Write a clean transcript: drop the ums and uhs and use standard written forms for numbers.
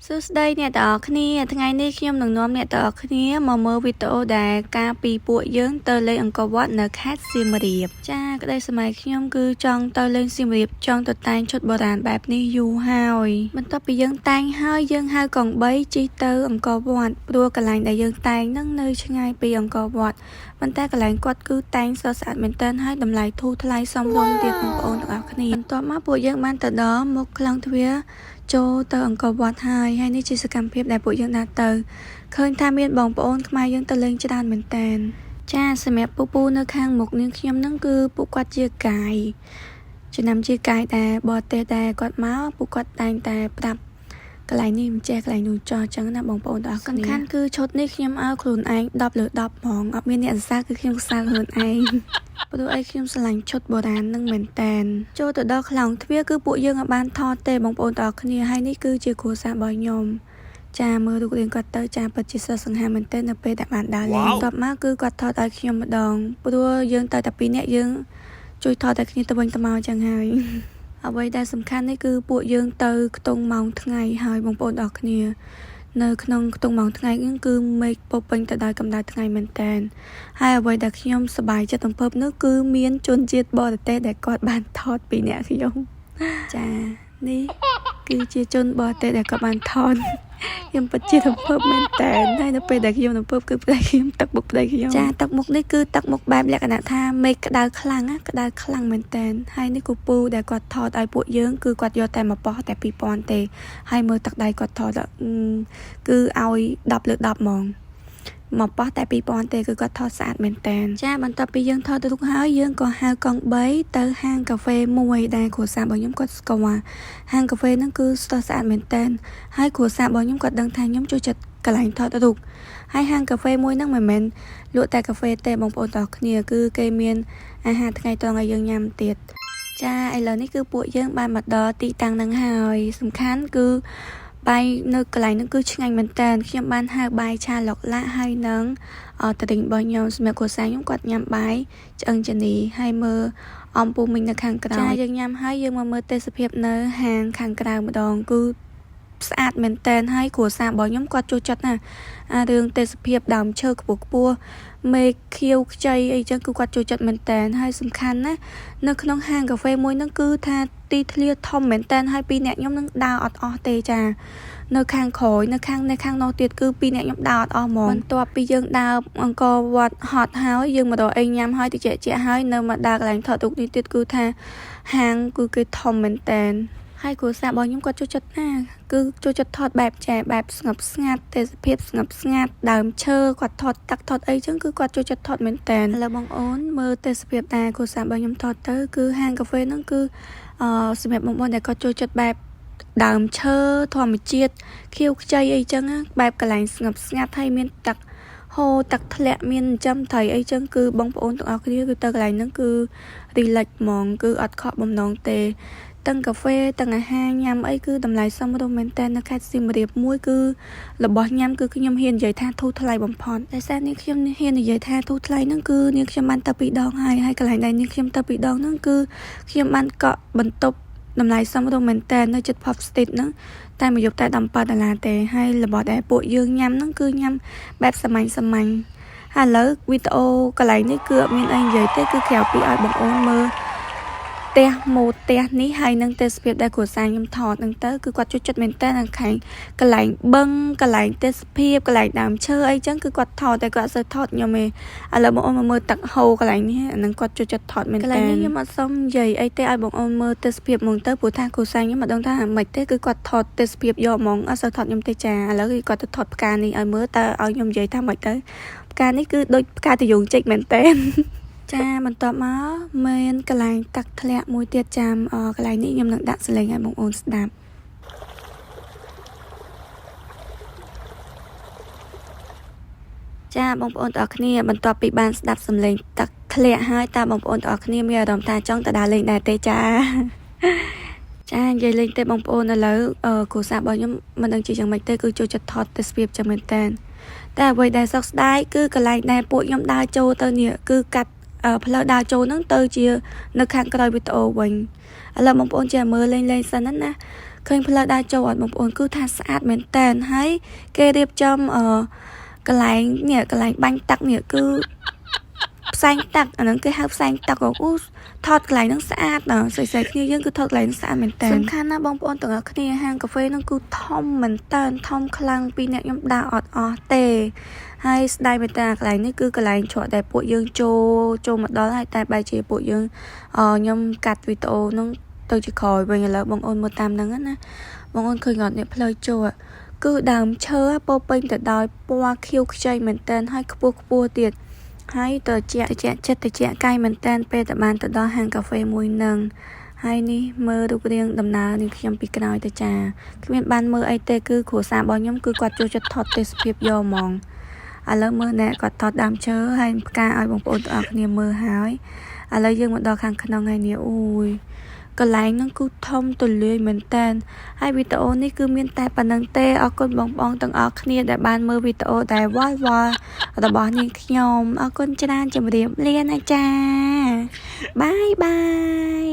សួស្តីអ្នកទាំងអស់គ្នាថ្ងៃនេះខ្ញុំនឹងនាំអ្នកទាំងអស់គ្នាមកមើលវីដេអូដែលកាលពីពួកយើងទៅលេងអង្គរវត្តនៅខេត្តសៀមរាបចាក្តីសម័យខ្ញុំគឺចង់ទៅលេងសៀមរាបចង់ទៅតែងឈុតបុរាណបែបនេះយូរហើយបន្ទាប់ពីយើងតែងហើយយើងហៅកង់3ជិះទៅអង្គរវត្តព្រោះកន្លែងដែលយើងតែងនឹងនៅឆ្ងាយពីអង្គរវត្តប៉ុន្តែកន្លែងគាត់គឺតែងស្រស់ស្អាតមែនទែនហើយតម្លៃធូរថ្លៃសមរម្យទៀតបងប្អូនទាំងអស់គ្នាបន្ទាប់មកពួកយើងបានទៅដល់មុខក្លងទ្វារចូលទៅអង្គរវត្តហើយហើយនេះជាសកម្មភាពដែលពួកយើងដើរទៅឃើញថាមានបងប្អូនខ្មែរយើងទៅលេងច្រើនមែនទែនចាសម្រាប់ពូពូនៅខាងមុខនាងខ្ញុំនឹងគឺពួកគាត់ជាកាយចំណាំជាកាយដែរបរទេសដែរគាត់មកពួកគាត់តែងតែប្រាប់កន្លែងនេះមិនចេះកន្លែងនោះចោះអញ្ចឹងណាបងប្អូនទាំងអស់គ្នាសំខាន់គឺឈុតនេះខ្ញុំឲ្យខ្លួនឯង10លើ10ហ្មងអត់មានអ្នកសរសើរគឺខ្ញុំសរសើរខ្លួនឯង ព្រោះអីខ្ញុំស្រឡាញ់ឈុតបុរាណនឹងមែនតែនចូលទៅដល់ខ្លោងទ្វារគឺពួកយើងអាចបានថតទេបងប្អូនទាំងអស់គ្នាហើយនេះគឺជាគ្រួសាររបស់ខ្ញុំចាមើលរូបរាងគាត់ទៅចាពិតជាស្រស់សង្ហាមែនទែននៅពេលដែលបានដើរលេងបន្ទាប់មកគឺគាត់ថតឲ្យខ្ញុំម្ដងព្រោះយើងទៅតែពីរនាក់យើងជួយថតតែគ្នាទៅវិញទៅមកចឹងហើយអ្វីដែលសំខាន់នេះគឺពួកយើងទៅខ្ទង់ម៉ោងថ្ងៃហើយបងប្អូនទាំងអស់គ្នានៅក្នុងខ្ទង់ម៉ោងថ្ងៃហ្នឹងគឺមេឃពោពេញទៅដោយកម្ដៅថ្ងៃមែនតើហើយអ្វីដែលខ្ញុំសប្បាយចិត្តរំភើបនោះគឺមានជនជាតិបរទេសដែលគាត់បានថតពីអ្នកខ្ញុំចានេះគឺជាជនបរទេសដែលគាត់បានថតខ្ញុំពិតជារំភើបមែនតើហើយនៅពេលដែលខ្ញុំរំភើបគឺប្តីខ្ញុំទឹកមុខប្តីខ្ញុំចាទឹកមុខនេះគឺទឹកមុខបែបលក្ខណៈថាមេឃក្តៅខ្លាំងណាក្តៅខ្លាំងមែនតើហើយនេះគូពូដែលគាត់ថតឲ្យពួកយើងគឺគាត់យកតែមកប៉ោះតែ2000ទេហើយមើលទឹកដៃគាត់ថតគឺឲ្យ10លើ10ហ្មងមកប៉ោះតែ2000ទេគឺគាត់ថតស្អាតមែនតើចាបន្ទាប់ពីយើងថតរូបហើយយើងក៏ហៅកង់3ទៅហាងកាហ្វេមួយដែលគ្រួសាររបស់ខ្ញុំគាត់ស្គាល់ហាងកាហ្វេហ្នឹងគឺស្រស់ស្អាតមែនតើហើយគ្រួសាររបស់ខ្ញុំគាត់ដឹងថាខ្ញុំចូលចិត្តកន្លែងថតរូបហើយហាងកាហ្វេមួយហ្នឹងមិនមែនលក់តែកាហ្វេទេបងប្អូនទាំងគ្នាគឺគេមានអាហារថ្ងៃត្រង់ឲ្យយើងញ៉ាំទៀតចាឥឡូវនេះគឺពួកយើងបានមកដល់ទីតាំងហ្នឹងហើយសំខាន់គឺបាយនៅកន្លែងហ្នឹងគឺឆ្ងាញ់មែនតើខ្ញុំបានហៅបាយឆាឡុកឡាក់ហើយនឹងតរិញរបស់ខ្ញុំសម្រាប់គ្រួសារខ្ញុំគាត់ញ៉ាំបាយឆ្អឹងចានីហើយមើលអំពូមីងនៅខាងក្រៅចាយើងញ៉ាំហើយយើងមកមើលទេសភាពនៅហាងខាងក្រៅម្ដងគឺស្អាតមែនតែនហើយគ្រួសាររបស់ខ្ញុំគាត់ចូលចិត្តណាស់អារឿងទេសភាពដើមឈើខ្ពស់ខ្ពស់មេឃខៀវខ្ចីអីចឹងគឺគាត់ចូលចិត្តមែនតែនហើយសំខាន់ណានៅក្នុងហាងកាហ្វេមួយហ្នឹងគឺថាទីធ្លាធំមែនតែនហើយពីរអ្នកខ្ញុំនឹងដើរអត់អស់ទេចានៅខាងក្រោយនៅខាងនេះខាងនោះទៀតគឺពីរអ្នកខ្ញុំដើរអត់អស់ហ្មងបន្ទាប់ពីយើងដើរអង្គរវត្តហត់ហើយយើងមករកអីញ៉ាំហើយតិចជាហើយនៅមកដើរកន្លែងថតរូបនេះទៀតគឺថាហាងគឺគេធំមែនតែនហើយគ្រួសាររបស់ខ្ញុំគាត់ចូលចិត្តណាគឺចូលចិត្តថតបែបចែបែបស្ងប់ស្ងាត់ទេសភាពស្ងប់ស្ងាត់ដើមឈើគាត់ថតទឹកថតអីចឹងគឺគាត់ចូលចិត្តថតមែនតើឥឡូវបងអូនមើលទេសភាពដែរគ្រួសាររបស់ខ្ញុំថតទៅគឺហាងកាហ្វេហ្នឹងគឺសម្រាប់បងប្អូនដែលគាត់ចូលចិត្តបែបដើមឈើធម្មជាតិខៀវខ្ចីអីចឹងបែបកន្លែងស្ងប់ស្ងាត់ហើយមានទឹកហូរទឹកធ្លាក់មានចិញ្ចឹមត្រីអីចឹងគឺបងប្អូនទាំងអស់គ្នាគឺទៅកន្លែងហ្នឹងគឺ relax ហ្មងគឺអត់ខកបំណងទេទាំងកាហ្វេទាំងអាហារញ៉ាំអីគឺតម្លៃសមរម្យមែនតើនៅខេត្តសៀមរាបមួយគឺរបស់ញ៉ាំគឺខ្ញុំហ៊ាននិយាយថាធូរថ្លៃបំផុតដោយសារនេះខ្ញុំហ៊ាននិយាយថាធូរថ្លៃហ្នឹងគឺនាងខ្ញុំបានទៅពីរដងហើយហើយកន្លែងដែលនាងខ្ញុំទៅពីរដងហ្នឹងគឺខ្ញុំបានកក់បន្ទប់តម្លៃសមរម្យមែនតើនៅជិត Pub Street ហ្នឹងតែមួយយប់តែ17ដុល្លារទេហើយរបស់ដែលពួកយើងញ៉ាំហ្នឹងគឺញ៉ាំបែបសាមញ្ញសាមញ្ញហើយឥឡូវវីដេអូកន្លែងនេះគឺអត់មានអីនិយាយទេគឺក្រៅពីឲ្យបងអូនមើលផ្ទះម៉ូតផ្ទះនេះហើយនឹងទេសភាពដែលគ្រួសារខ្ញុំថតហ្នឹងទៅគឺគាត់ចូលចិត្តមែនតើនៅខាងកន្លែងបឹងកន្លែងទេសភាពកន្លែងដើមឈើអីចឹងគឺគាត់ថតតែគាត់អត់សូវថតខ្ញុំទេឥឡូវបងអូនមកមើលទឹកហូរកន្លែងនេះអាហ្នឹងគាត់ចូលចិត្តថតមែនតើកន្លែងនេះខ្ញុំអត់សុំនិយាយអីទេឲ្យបងអូនមើលទេសភាពហ្មងទៅព្រោះថាគ្រួសារខ្ញុំមិនដឹងថាម៉េចទេគឺគាត់ថតទេសភាពយកហ្មងអត់សូវថតខ្ញុំទេចាឥឡូវគឺគាត់ទៅថតផ្កានេះឲ្យមើលតើឲ្យខ្ញុំនិយាយថាម៉េចទៅផ្កានេះគឺដូចផ្កាតយងចេកមែនតើចាបន្ទាប់មកមានកន្លែងទឹកធ្លាក់មួយទៀតចាំកន្លែងនេះខ្ញុំនឹងដាក់សលេងឲ្យបងអូនស្ដាប់ចាបងប្អូនទាំងអស់គ្នាបន្ទាប់ពីបានស្ដាប់សំឡេងទឹកធ្លាក់ហើយតើបងប្អូនទាំងអស់គ្នាមានអារម្មណ៍ថាចង់ទៅដើរលេងដែរទេចាចានិយាយលេងទេបងប្អូនឥឡូវគ្រួសាររបស់ខ្ញុំមិនដឹងជាយ៉ាងម៉េចទេគឺចូលចិត្តថតទេសភាពចឹងមែនតើតែអ្វីដែលសោកស្ដាយគឺកន្លែងដែលពួកខ្ញុំដើរចូលទៅនេះគឺកាត់ផ្លូវដើរចូលហ្នឹងទៅជានៅខាងក្រោយវីដេអូវិញឥឡូវបងប្អូនចេះមើលលេងលេងសិនណា ឃើញផ្លូវដើរចូលអត់បងប្អូនគឺថាស្អាតមែនតើហើយគេរៀបចំអឺកន្លែងនេះកន្លែងបាញ់ទឹកនេះគឺផ្សែងទឹកអាហ្នឹងគេហៅផ្សែងទឹកអូថតកន្លែងហ្នឹងស្អាតណាស់ស្រីៗគ្នាយើងគឺថតកន្លែងហ្នឹងស្អាតមែនតើសំខាន់ណាស់បងប្អូនទាំងអស់គ្នាហាងកាហ្វេហ្នឹងគឺធំមែនតើធំខ្លាំងពីអ្នកខ្ញុំដើរអត់អស់ទេហើយស្ដាយមែនតើកន្លែងនេះគឺកន្លែងច្រកដែលពួកយើងចូលចូលមកដល់ហើយតែបែរជាពួកយើងអឺខ្ញុំកាត់វីដេអូហ្នឹងទៅជាក្រោយវិញឥឡូវបងអូនមើលតាមហ្នឹងណាបងអូនឃើញអត់នេះផ្លូវចូលគឺដើមឈើពោពេញទៅដោយពណ៌ខៀវខ្ចីមែនតើហើយខ្ពស់ខ្ពស់ទៀតហើយត្រជាក់ត្រជាក់ចិត្តត្រជាក់កាយមែនតើពេលតែបានទៅដល់ហាងកាហ្វេមួយនឹងហើយនេះមើលរូបរាងដំណើរនេះខ្ញុំពីក្រោយទៅចាគ្មានបានមើលអីទេគឺគ្រួសាររបស់ខ្ញុំគឺគាត់ចូលចិត្តថតទេសភាពយកហ្មងឥឡូវមើលណែគាត់ថតដើមឈើហើយផ្កាឲ្យបងប្អូនទាំងអស់គ្នាមើលហើយឥឡូវយើងមកដល់ខាងក្នុងហើយនេះអូយកន្លែងហ្នឹងគឺធំទូលាយមែនតើហើយវីដេអូនេះគឺមានតែប៉ុណ្្នឹងទេអរគុណបងប្អូនទាំងអស់គ្នាដែលបានមើលវីដេអូដែលវល់វល់របស់នាងខ្ញុំអរគុណច្រើនជម្រាបលាណាចា bye bye.